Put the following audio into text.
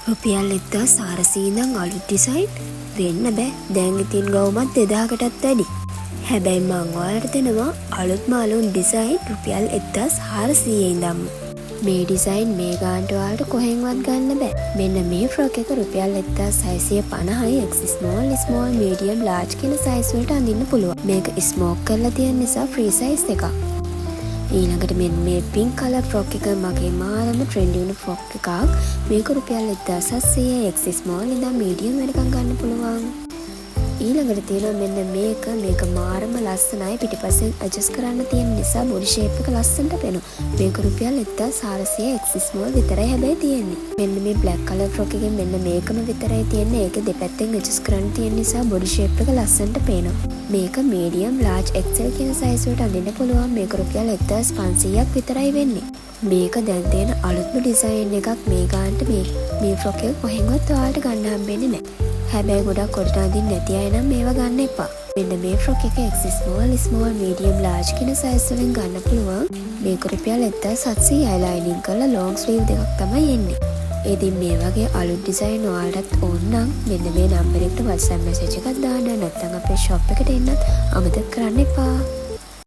රුපියල් 1400 ඉඳන් අලුත් ඩිසයින් වෙන්න බෑ. දැන් ඉතින් ගවුමත් 2000කටත් වැඩි. හැබැයි මං ඔයාලට දෙනවා අලුත්ම අලුත් ඩිසයින් රුපියල් 1400 ඉඳන්ම. මේ ඩිසයින් මේ ගානට ඔයාලට කොහෙන්වත් ගන්න බෑ. මෙන්න මේ ෆ්‍රොක් එක රුපියල් 1650යි. X small, small, medium, large කියන සයිස් වලට අඳින්න පුළුවන්. මේක ස්මෝක් කරලා තියෙන නිසා ෆ්‍රී සයිස් එකක්. ඊළඟට මෙන්න මේ පින්ක් කලර් ෆ්‍රොක් එක මගේ මාරම ට්‍රෙන්ඩි වුණු ෆ්‍රොක් එකක්. මේක රුපියල් 1700. එක්ස් ස්මෝල් ඉඳන් මීඩියම් වෙනකන් ගන්න පුළුවන්. ඊළඟට තියෙනවා මෙන්න මේක. මේක මාරම ලස්සනයි. පිටිපස්සෙන් ඇඩ්ජස්ට් කරන්න තියෙන නිසා බොඩි ෂේප් එක ලස්සනට පේනවා. මේක රුපියල් 1400. එක්ස් ස්මෝල් විතරයි හැබැයි තියෙන්නේ. මෙන්න මේ බ්ලැක් කලර් ෆ්‍රොක් එකෙන් මෙන්න මේකම විතරයි තියෙන්නේ. ඒක දෙපැත්තෙන් ඇඩ්ජස්ට් කරන්න තියෙන නිසා බොඩි ෂේප් එක ලස්සනට පේනවා. මේක මීඩියම්, ලාජ්, එක්සෙල් කියන සයිස් වලට අඳින්න පුළුවන්. මේක රුපියල් 1500ක් විතරයි වෙන්නේ. මේක දැන් තියෙන අලුත්ම ඩිසයින් එකක්. මේ ගානට මේ මේ ෆ්‍රොක් එක කොහෙන්වත් ඔයාලට ගන්න හම්බෙන්නේ නැහැ. හැබැයි ගොඩක් කොටට අඳින්න නැති අය නම් මේවා ගන්න එපා. මෙන්න මේ ෆ්‍රොක් එක X small, small, medium, large කියන සයිස් වලින් ගන්න පුළුවන්. මේක රුපියල් 1700යි. ලයිනින් කරලා ලොං ස්ලීව් දෙකක් තමයි එන්නේ. ඉතින් මේ වගේ අලුත් ඩිසයින් ඔයාලටත් ඕන නම් මෙන්න මේ නම්බර් එකට WhatsApp message එකක් දාන්න, නැත්නම් අපේ ෂොප් එකට එන්නත් අමතක කරන්න එපා.